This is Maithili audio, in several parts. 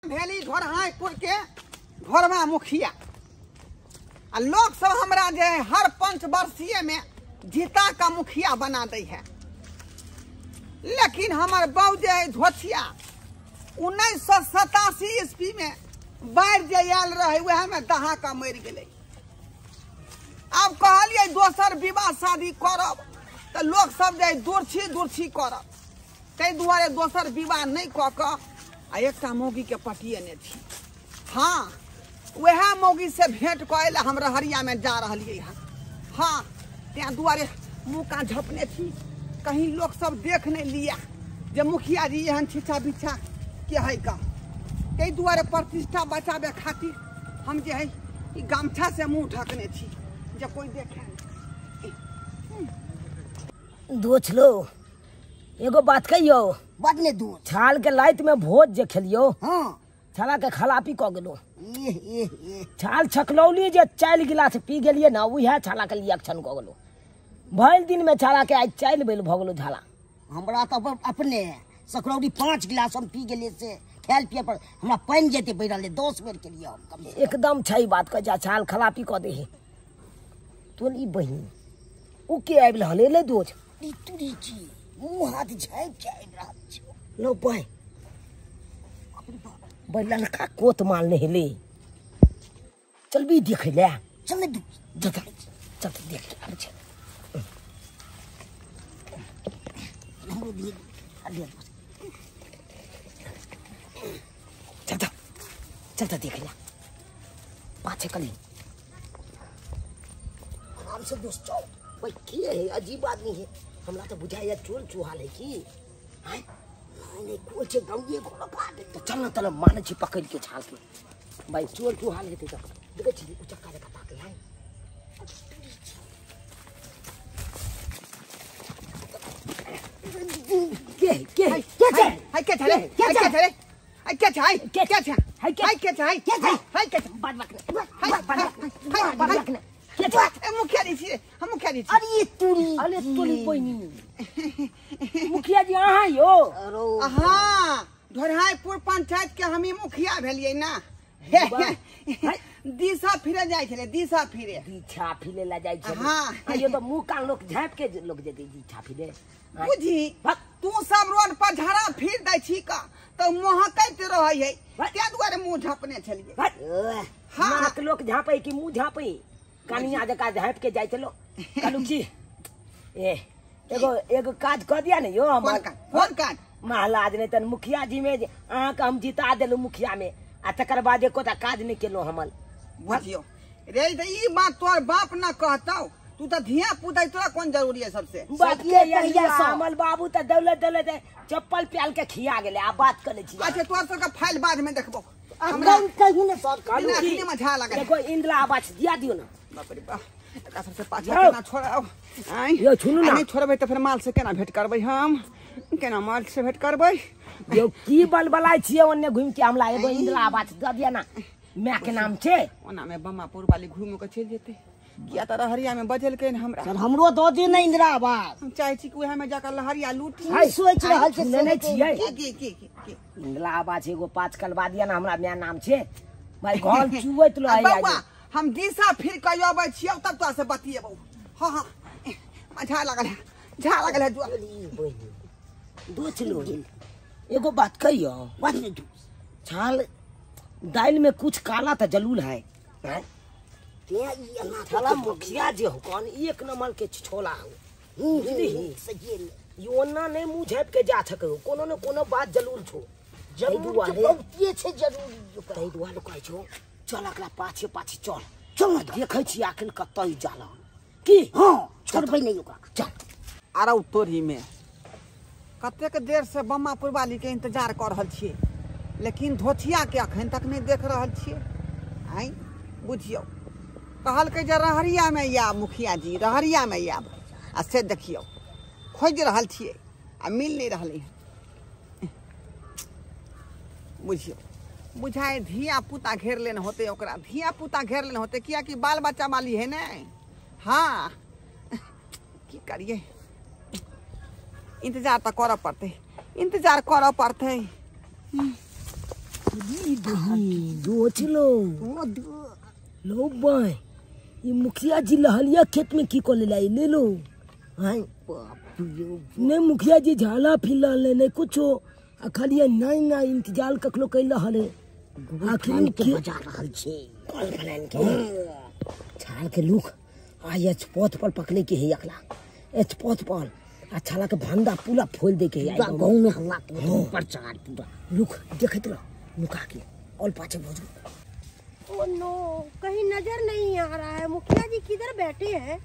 भेली ढोरहापुर के घरवा मुखिया आ लोग सब हमरा जे हर पंचवर्षीय में जीता का मुखिया बना दै है। लेकिन हमर बाऊ जे है धोथिया 1987 ईस्वी में बाढ़ि जे आयल रहे वह में दहा का मरि गेलै। आब कहलियै दोसर विवाह शादी करब तऽ लोग सब जे दुर्छी दुर्छी करब, ताहि दुआरे दोसर विवाह नहीं कऽ कऽ आ एकटा मौगी के पटिएने छी। हाँ, वएह मौगी से भेंट करे ला हम रहरिया में जा रहलियै हँ। हाँ, तें दुआरे मुँह कान झपने छी, कहीं लोग सब देख नहीं लिया जे मुखिया जी एहन छिछा बिछा के है का। ताहि दुआरे प्रतिष्ठा बचाबे खातिर हम जे है ई गमछा से मुँह ढकने छी जे कोई देखे नहीं। दोछ लो एगो बात कहियो, बात ने दू छाल के लाइट में भोज जे खेलियो। हाँ, छाला के खलापी क गेलो। छाल छकलौली जे 4 गिलास पी गेलिए ना, उहे छाला के रिएक्शन क गेलो। भरि दिन में छाला के आज 4 बेल भ गेलो झाला। हमरा तो अपने सकरौली 5 गिलास हम पी गेलिए से खेल पिए पर हमरा पानि जेते बढ़ रहलै 10 बेर के लिए हम कम से कम। एकदम छै बात कह जा, छाल खलापी क दे तो ई बहिन उ के आबि रहलै ले दोज ई तुरी छी मुँह हाथ झाँपि के आबि रहल छै। लो बहि बहि ललका कोत माल नहीं ले, चलबी देखे ले। चल ने चल चल देख ले छै। हमरो दिए चल चल चल देख ले पाछे कली आराम से दोस्त चल। भाई के है अजीब आदमी है, हमरा तो बुझाइया चोल चुहाल है की। आय नहीं कोई छै गाँव घोड़ा पाट तो चल ना तल माने छी पकड़ के छाल के भाई चोल चुहाल हेतै त देखै छी उ चक्का जका ताके है। के के के छै हाय के छै हाय के छै हाय के छै हाय के छै हाय हाय के छै हाय के छै हाय के छै बात बात हाय बात बात बात के छै ए मुखिया जी छी, हम मुखिया जी छी। अरे तुरी अरे तुरी बहिनी मुखिया जी अहाँ यो। हाँ, ढोरहापुर पंचायत के हमी मुखिया भेलियै ना। दिशा फिरे जाइ छलै, दिशा फिरे दीछा फिरे ला जाइ छलै। हाँ, आयो तो मुँह कान लोग झाँप के लोग जेतै दीछा फिरे। बुझी तू सब रोड पर झाड़ा फिर दै छी का तो महकैत रहै है, तें दुआरे मुँह झपने छलियै। हाँ, नाक लोग झाँपै कि मुँह झाँपै, कनिया जका झाँप के जाइ छलो। कहलू की ए एगो एगो काज कऽ दिया ने यो हमर। कोन काज? महलाज नहीं तन मुखिया जी में अहाँके हम जिता देलहुँ मुखिया में आ तकर बाद एकोटा काज नहीं केलहुँ हमर। बुझियो रे तऽ ई बात तोहर बाप ना कहतौ, तू तऽ धिया पुता तोरा कोन जरूरी है सबसे। बात के हमर बाबू तऽ दौलत दौलत चप्पल प्याल के खिया गेलै। आ बात करै छी। अच्छा तोहर सबके फाइल बाद में देखबो। हमरा कहियो ने सर कहलू की मझा लागल। देखो इंदिरा आवास दिया दियो ना। बाप रे बाप, एकरा सबसे पाछा केना छोड़ाउ। आइ यो छुनू ना, नहीं छोड़बै तऽ फेर माल से केना भेंट करबै हम, केना माल से भेंट करबै। यो की बलबलाय छियै ओन्ने घुमि के हमरा एगो इंदिरा आवास दऽ दिया ना, my के नाम छै। ओना में बमापुर वाली घुमि के चलि जेतै, किया तऽ रहरिया में बजेलकै हमरा। सर हमरो दऽ दियौ ने इंदिरा आवास। हम चाहै छी कि उएह में जाकर लहरिया लूटी। सोचि रहल छै सुनै नहि छियै की की की की इंदिरा आवास एगो 5 कलवा दिया ना हमरा, my नाम छै। भाई घर चुवैत रहै। बौआ हम दिशा फिर के अबै छियौ तब तोरा से बतियेबौ। हाँ हाँ, झा लागल है, झा लागल है। दोछ लो एगो बात कहियो, बात ने दू छाल दालि में कुछ काला तऽ जरूर है। छाला मुखिया जे हो कौन एक नंबर के छोला हो, बुझलिही? ई ओना नहीं मुँह झाँपि के जा सकै हो, कोनो ने कोनो बात जरूर छौ। जरूर बहुते छै जरूरी। ताहि दुआरे कहै छौ चल एकरा पाछे पाछे चल चल, देखै छी आखिर कतऽ जाला की। हाँ, छोड़बै नहि ओकरा, चल। आरौ तोरी में कतेक देर से बमापुर वाली के इंतजार कऽ रहल छियै, लेकिन धोथिया के अखन तक नहीं देख रहल छियै। आइ बुझियौ कहलकै जे रहरिया में आयब मुखिया जी, रहरिया में आयब, आ से देखियौ खोजि रहल छियै आ मिल नहीं रहलै हँ। बुझियौ बुझाए धिया पुता घेर लेने होतै ओकरा, धिया पुता घेर लेने होतै, कियाकि बाल बच्चा वाली है ने। हाँ, की करिए, इंतजार तऽ करऽ पड़तै, इंतजार करऽ पड़तै। लो लो बाय ये मुखिया जी लहलिया खेत में की को ले लाई ले लो। हाँ नहीं मुखिया जी झाला फिर ले नहीं कुछ आ खाली नहीं ना इंतजार कखलो कैल हले आखिर के बजा रहल छे कॉल बनान के छाल के लुक आ ये पोत पर पकड़े के है अकला एच पोत पर आ छाला के भंडा पूरा फोल दे के है गांव में हल्ला के ऊपर चढ़ा पूरा लुक देखत रह लुका के और पाछे भोज। ओ नो कहीं नजर नहीं आ रहा है, मुखिया जी किधर बैठे हैं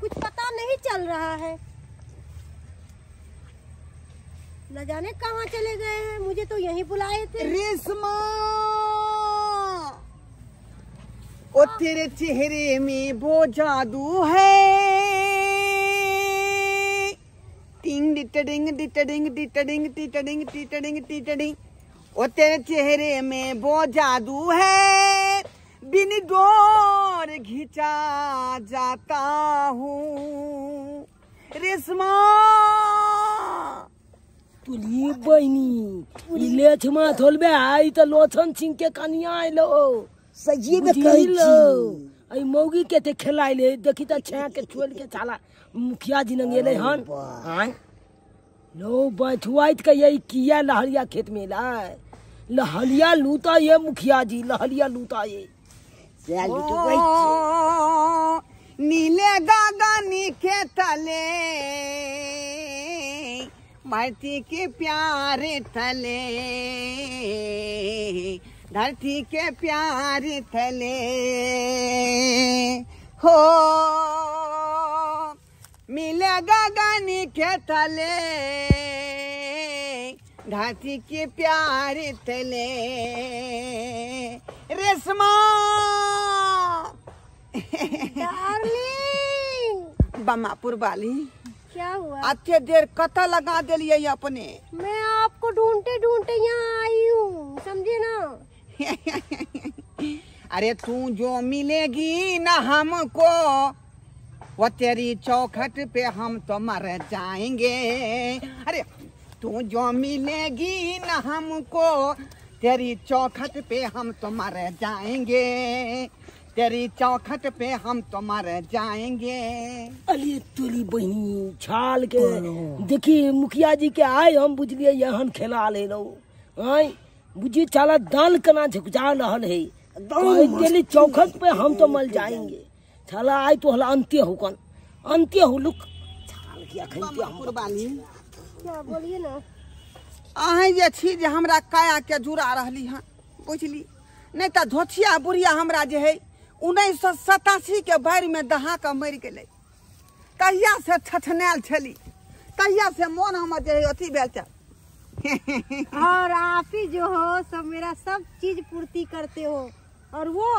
कुछ पता नहीं चल रहा है, न जाने कहाँ चले गए हैं, मुझे तो यहीं बुलाए थे। रेशमा ओ तेरे चेहरे में वो जादू है, टिंग डिटडिंग डिटडिंग डिटडिंग टिटडिंग टिटडिंग टिटडिंग, ओ तेरे चेहरे में वो जादू है, बिन डोर घिंचा जाता हूँ रेशमा। तुली बहनी लेछमा थोलबे आई त लोछन सिंह के कनिया आइलो सजी में कहै छी आई मौगी के ते खेलाइले देखी त छा के छोड़ के छाला मुखिया जी नंग एलै हन। हां लो बैठुआइत के यही किया लहरिया खेत में लाए लहलिया लूता ये मुखिया जी लहलिया लूता ये से लुटबै छी नीले गागानी के तले धरती के प्यारे तले, धरती के प्यारे तले हो मिले गगन के तले, धरती के प्यारे तले रेशमा। डार्लिंग बमापुर वाली क्या हुआ? अते देर कत लगा दिलिए अपने? मैं आपको ढूंढते ढूंढते यहाँ आई हूँ समझे ना। अरे तू जो मिलेगी ना हमको वो तेरी चौखट पे हम तो मर जाएंगे। अरे तू जो मिलेगी ना हमको तेरी चौखट पे हम तो मर जाएंगे, तेरी चौखट पे हम तो मर जाएंगे। अली तुली बहनी छाल के देखी मुखिया जी के आए हम बुझलिए यहन खेला ले लो आय बुझी छाला दाल कना झुकजा रहल है तेरी चौखट पे हम तो मर जाएंगे। छाला आय तो हला अंत्य हो कन अंत्य हो लुक छाल के अखन के हम कुर्बानी क्या बोलिए ना। अहें जे छी जे हमरा काया के जुड़ा रहली हन बुझली नहीं त धोथिया बुढ़िया हमरा जे है 1987 के बाढ़ि में दहा के मरि गेलै, तहिया से छछनायल छली, तहिया से मोन हमर जे अथी भेल छै। और आप ही जो हो सब मेरा सब चीज पूर्ति करते हो और वो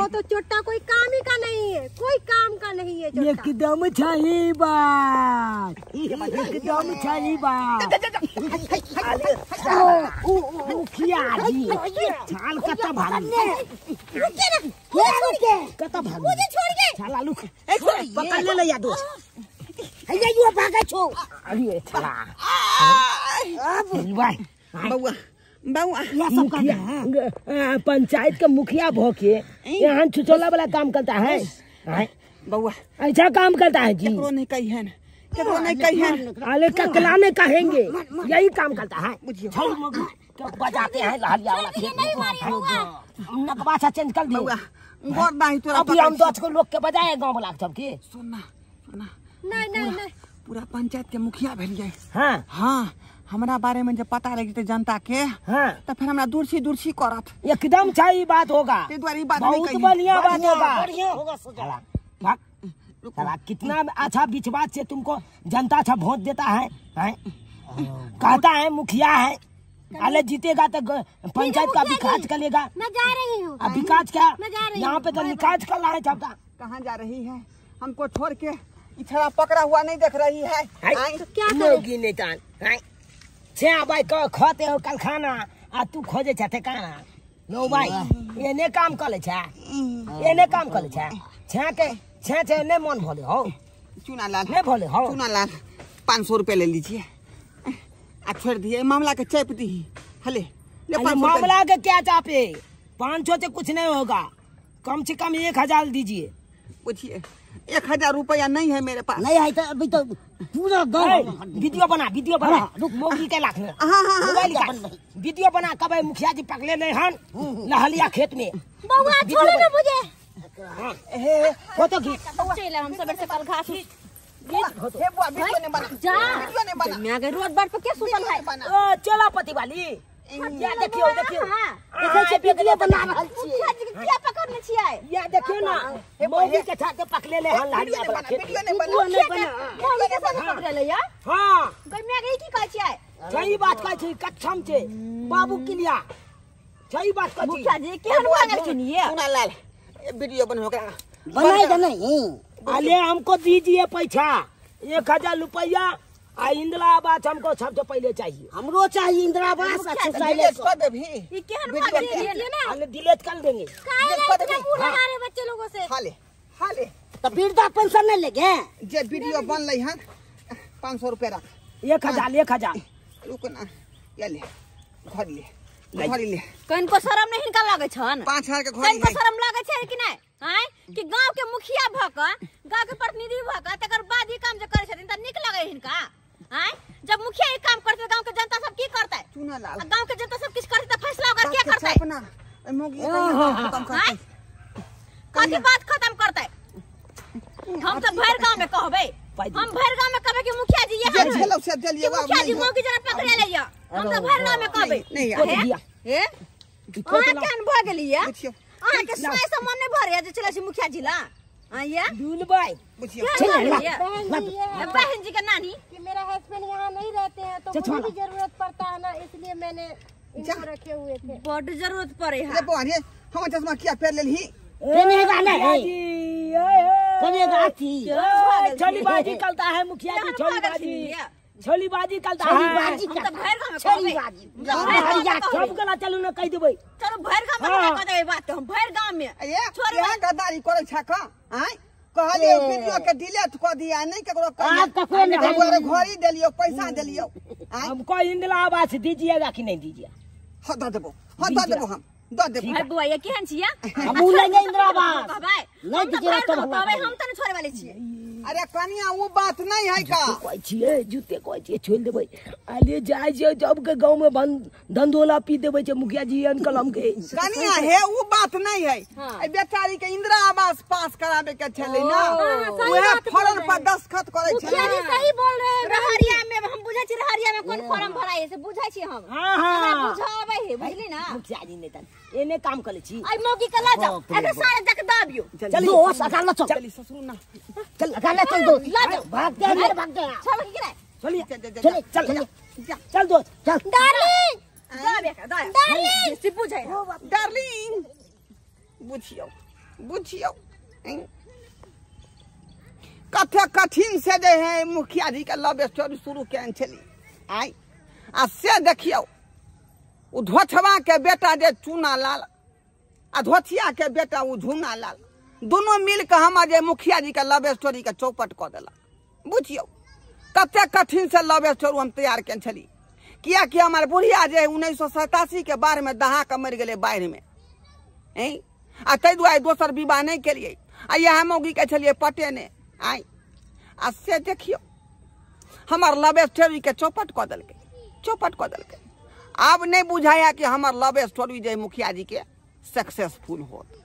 तो चोटा कोई काम ही का नहीं है, कोई काम का नहीं है चोटा। एकदम सही बात, एकदम सही बात। मुखिया जी छाल कत्ता भागी कत्ता भागी मुझे छोड़ के छाला लुक पकड़ ले ले या दोस्त हैया you भागे छो। अरे छाला भाई बउआ बउआ मुखिया पंचायत का मुखिया भोके यहाँ छुचोला वाला काम करता है बउआ, ऐसा काम करता है जी। केकरो नहीं कही है, केकरो नहीं कही है, अरे ककलाने कहेंगे यही काम करता है। बजाते हैं लहरिया वाला खेत में नकबा सा चेंज कर बउआ गोर बाही तोरा अभी हम दस को लोग के बजाए गांव वाला सब के। सुनना सुनना नहीं नहीं नहीं पूरा पंचायत के मुखिया भेलिए। हां हां हमरा बारे में जब पता लगी जनता के हाँ। तो फिर हमरा दूरसी दूरसी करत एकदम सही बात होगा, ते बात बहुत बढ़िया बात होगा, बढ़िया होगा। साला साला कितना अच्छा विश्वास से तुमको जनता अच्छा वोट देता है, है? कहता है मुखिया है अरे जीतेगा तो पंचायत का विकास करेगा। मैं जा रही हूँ अब विकास क्या यहाँ पे तो विकास कर रहा है सबका। कहाँ जा रही है हमको छोड़ के, इछड़ा पकड़ा हुआ नहीं देख रही है तो क्या करेगी? छे भाई खोते हो कल खाना आ तू खोजे छे काना लो भाई एने काम कर ले छे, एने काम कर ले छे छे के छे छे ने मन भले हो चुना लाल नहीं भले हो चुना लाल 500 रुपये ले लीजिए आ छोड़ दिए मामला के चैप दी हले ले 500 मामला के क्या चापे 500 से कुछ नहीं होगा, कम से कम 1000 दीजिए। पूछिए 1000 रुपया नहीं है मेरे पास। नहीं है तो अभी तो पूरा गांव वीडियो बना, वीडियो बना, रुक मौगी के लाख में मोबाइल का वीडियो बना। कब मुखिया जी पकड़े नहीं हन लहलिया खेत में। बउआ छोड़ो ना मुझे। हे फोटो खींच। चल हम सब से कल घास हे बुआ वीडियो नहीं बना, जा वीडियो नहीं बना। मैं के रोड बाट पर के सुतल है? ओ चला पति वाली या देखियो देखियो देखै छै वीडियो बना रहल छी। मुखिया जी के क्या पकड़ने छियै? या देखियो ना मौगी के छाते पकड़े ले हन लहलिया वाला खेत। वीडियो नहीं बना, मौगी के साथ पकड़े ले या। हां गई मैं के की कहै छियै? सही बात कहै छी, कच्छम छै बाबू किलिया, सही बात कहै छी। मुखिया जी केहन भऽ गेल ये? सुना लाल वीडियो बन होगा बनाई दे नहीं। अले हमको दीजिए पैसा 1000 रुपया आ इंदिरा आवास हमको सबसे पहले चाहिए। हमरो चाहिए इंदिरा आवास। डिलीट कर दे भी ई केहन भऽ गेल ना? अले डिलीट कर देंगे। काहे इतना मुंह लगा रहे बच्चे लोगों से? हाले हाले तो वृद्धा पेंशन नहीं लेगे जे वीडियो बनलै हन 500 रुपया रख। 1000 1000 रुक ना, ये ले घर ले घर ले। कनको शरम नहीं हिनका लागै छन? 5000 के घर कनको शरम लागै छै कि नहीं? आय कि गांव के मुखिया भ क गांव के प्रतिनिधि भ क तकर बाद ई काम जे करै छथिन त नीक लागै हिनका? आय जब मुखिया ई काम करतै गांव के जनता सब की करतै? चुना लाल गांव के जनता सब किछ करतै त फैसला ओकर के करतै? अपना मोगी खत्म करतै। कथी बात खत्म करतै? हम त भरि गांव में कहबै, हम भरि गांव में कहबै कि मुखिया जी ये जे छलौ से देलियै। मुखिया जी मोगी जरा पकड़े लैया, हम त भरि गांव में कहबै। नहीं हे अहाँ केहन भ गेलियै? अहाँ के सोय से मन नहीं भरे जे चलै छी मुखिया जी ला। आइए दुलबाई बुझियो बहन जी के नानी कि मेरा हस्बैंड यहाँ नहीं रहते हैं तो मुझे भी जरूरत पड़ता है ना, इसलिए मैंने इनको रखे हुए थे। बड़ जरूरत पड़े है। रे बहन हे हम चश्मा किया पहन लेलही? पेने वाला है करेगा आती छलीबाजी करता है मुखिया जी, छलीबाजी छलीबाजी करता है। हम त भरि गांव में छलीबाजी सब गला चलू ना कह देबै। चलू भरि गांव में कह देबै बात। हम भरि गांव में छोड़ गद्दारी करै छ का? आय कहलियै वीडियो के डिलीट क दिया नहीं केकरो आप ककरो नहीं कहियो, घड़ी देलियो पैसा देलियो। हमको इंदिरा आवास दीजिएगा कि नहीं दीजिए? हां the देबो, हां the देबो, हम the देबो। अरे बुआ ये केहन छियै? हम लेंगे इंदिरा आवास नहीं दीजिएगा तो हम त नहीं छोड़े वाले छियै। अरे कनिया वो बात नहीं है का कोई छियै जूते कोई छियै छोड़ देबै। अले जाय छै जब के गांव में धंधोला पी देबै छै मुखिया जी अन कलम के। कनिया हे वो बात नहीं है। ए बेचारी के इंदिरा आवास पास कराबे के छलै ना, ओहे फॉर्म पर दस्तखत करै छलै। मुखिया जी सही बोल रहे हैं। रहरिया में हम बुझै छी रहरिया में कोन फॉर्म भराइ है से बुझै छी हम। हां हां हमरा बुझाबै है, बुझली ना? मुखिया जी ने तन एने काम करै छी। आई मौकी के ला जाओ एकर सारे जक दाबियो। चल दोस्त अकाल चल चली ससुर ना चल अकाल चल दोस्त भागते हैं भागते हैं। चल की रे चलिए चल चल चल दोस्त चल डार्लिंग दाबे का दाबे डार्लिंग से बुझै डार्लिंग बुझियो बुझियो कथे कठिन से जे है मुखिया जी के लव स्टोरी शुरू केने छली। आय आ से देखियो उ धोछवा के बेटा जे चूना लाल आ धोछिया के बेटा उ झूना लाल दोनों मिल के हम जे मुखिया जी के लव स्टोरी के चौपट क देलक। बुझियो कते कठिन से लव स्टोरी हम तैयार केने छली, कियाकि हमार बुढ़िया जे 1987 के बाढ़ में दहा के मरि गेलै बाढ़ि में आ ताहि दुआरे दोसर विवाह नहीं केलियै आ इएह मौगी के छलियै पटेने। आय आ से देखियो हमार लव स्टोरी के चौपट क देलकै, चौपट क देलकै। आब नहीं बुझाया कि हमार लव स्टोरी जे मुखिया जी के सक्सेसफुल होत।